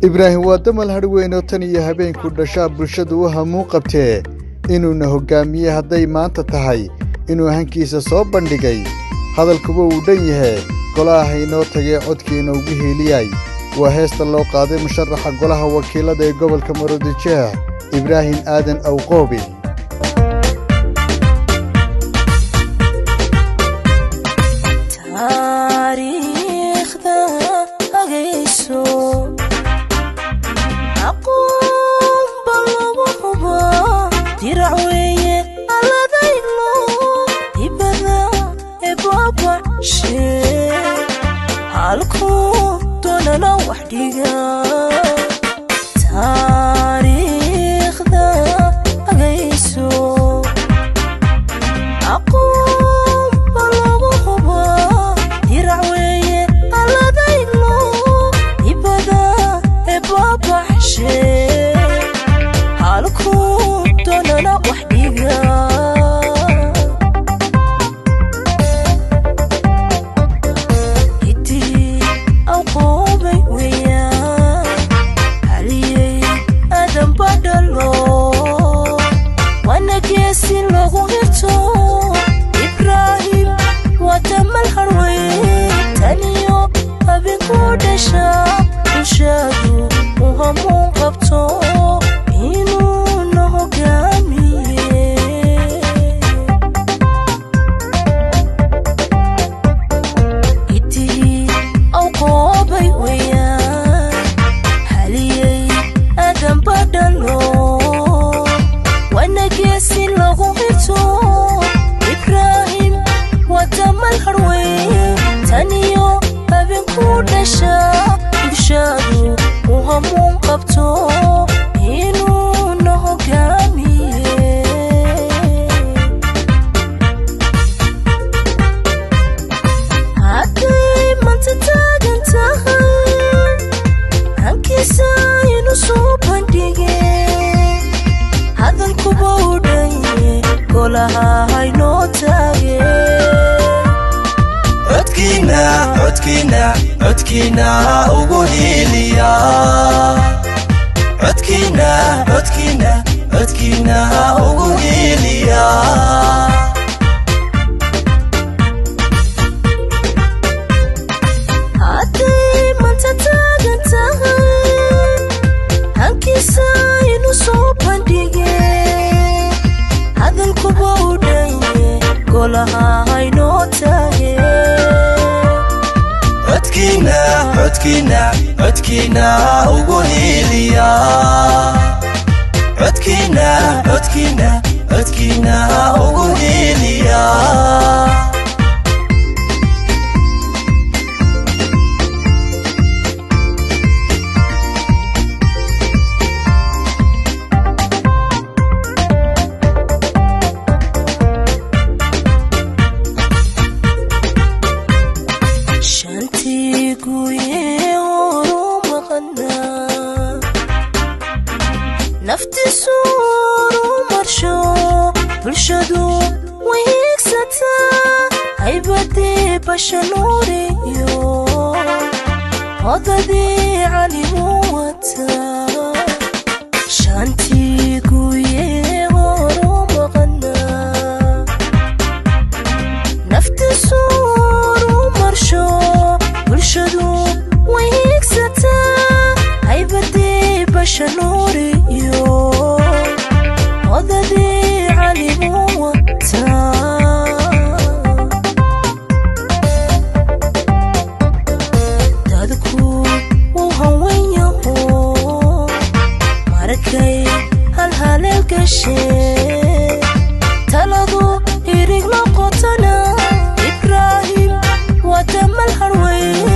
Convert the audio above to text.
Ibraahim waa damal hadhweyn oo tan iyo habeenku dhashaa bulshadu u hamuu qabtee inuuna hoggaamiye hadday maanta tahay inuu hankiisa soo bandhigay. Hadalkuba uu dhan yahee, golaha haynoo tagee codkiina ugu hiiliyay. Waa heesta loo qaaday musharaxa golaha wakiilada ee gobolka Maroodijeex, Ibraahim Aadan Awqoobi. Taariikhda hagayso, aqoon ba lagu hubaa, dirac weeye alladaylo dibada ee baabashe, halkuu doonana wax dhiga. Taariikhda hagayso, aqoon ba lagu hubaa, dirac weeye alladaylo dibada ee baabaxshe, halkuu doonana wax dhiga. Hidii awqoobay weeyaan, haliyey aadan badhalo, waana geesi lagu hirto. Ibraahim waa damal harweyn, taniyo habeenku dhasha bulshadu u hamuun qabto inuuna hogaamiye. Hidii awqoobay weeyaan, haliyey aadan badhalo, waana geesi lagu hirto. Ibraahim waa damal harweyn, taniyo habeenku dhasha bulshadu u hamuun qabto inuuna hogaamiye. Hadday manta taagan tahay hankiisa inu soo bandhige, hadalkuba u dhanye, golaha haynoo taage. Codkiina, codkiina, codkiina ugu hiiliya. Codkiina, codkiina, codkiina ugu hiiliya. Hadday manta taagan tahay hankiisa inu soo bandhige, hadalkuba u dhanye, golaha haynoo taage. Codkiina, codkiina, codkiina ugu hiiliya. Codkiina, codkiina, codkiina ugu hiiliya. Shantii guye horu maqanaa, naftiisu horu marsho, bulshadu way higsataa, haybadii bashanuuriyo odadii calimuu wataa. Shantii guye horu maqanaa, naftiisu horu marsho, bulshadu way higsataa, haybadii bashanuuriyo.